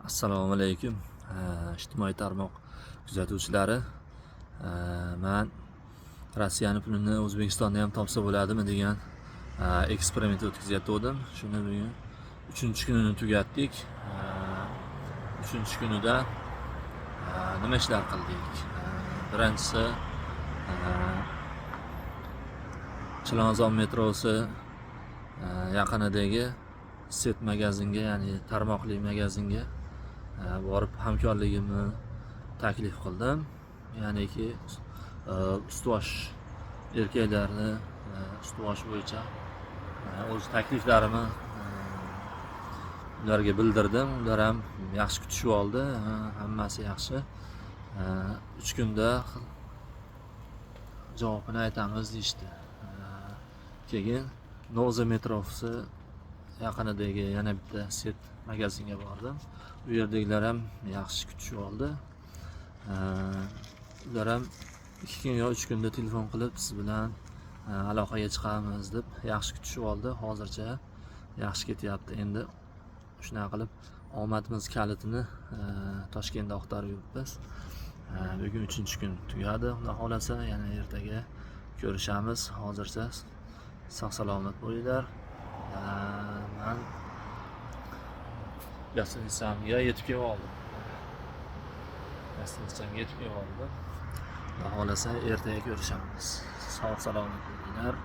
Assalomu alaykum, ijtimoiy tarmoq kuzatuvchilari. Man Rossiyani pulini O'zbekistonda ham topsa bo'ladimi degan eksperiment o'tkazayotgandim. Shuni bugun uchinchi kunini tugatdik. Uchinchi kunida nima ishlar qildik? Birinchisi, Chilonzor metrosi yaqinidagi сеть magazinga, ya'ni tarmoqli magazinga borib hamkorligimni taklif qildim. Ya'niki ustvosh, erkaklarni ustvosh bo'yicha o'z takliflarimni ularga bildirdim. Ular ham yaxshi kutishib oldi. Hammasi yaxshi. 3 kunda javobini aytamiz deyishdi. Keyin Noza metrosi yaqinidagi yana bitta сеть magazinga bordim. U yerdagilar ham yaxshi kutishib oldi. Ular ham 2 kun yo 3 kunda telefon qilib, siz bilan aloqaga chiqamiz deb yaxshi kutishib oldi. Hozircha yaxshi ketyapti. Endi shunaqa qilib omadimiz kalitini Toshkentda axtarib yuribmiz. Bugun uchinchi kun tugadi. Xudo xohlasa, yana ertaga ko'rishamiz. Hozircha sog' salomat bo'linglar. Man гостиница mga yetib kelib oldim. Гостиница mga yetib kelib oldim. Xudo xohlasa, ertaga ko'rishamiz. Sog' salomat bo'linglar.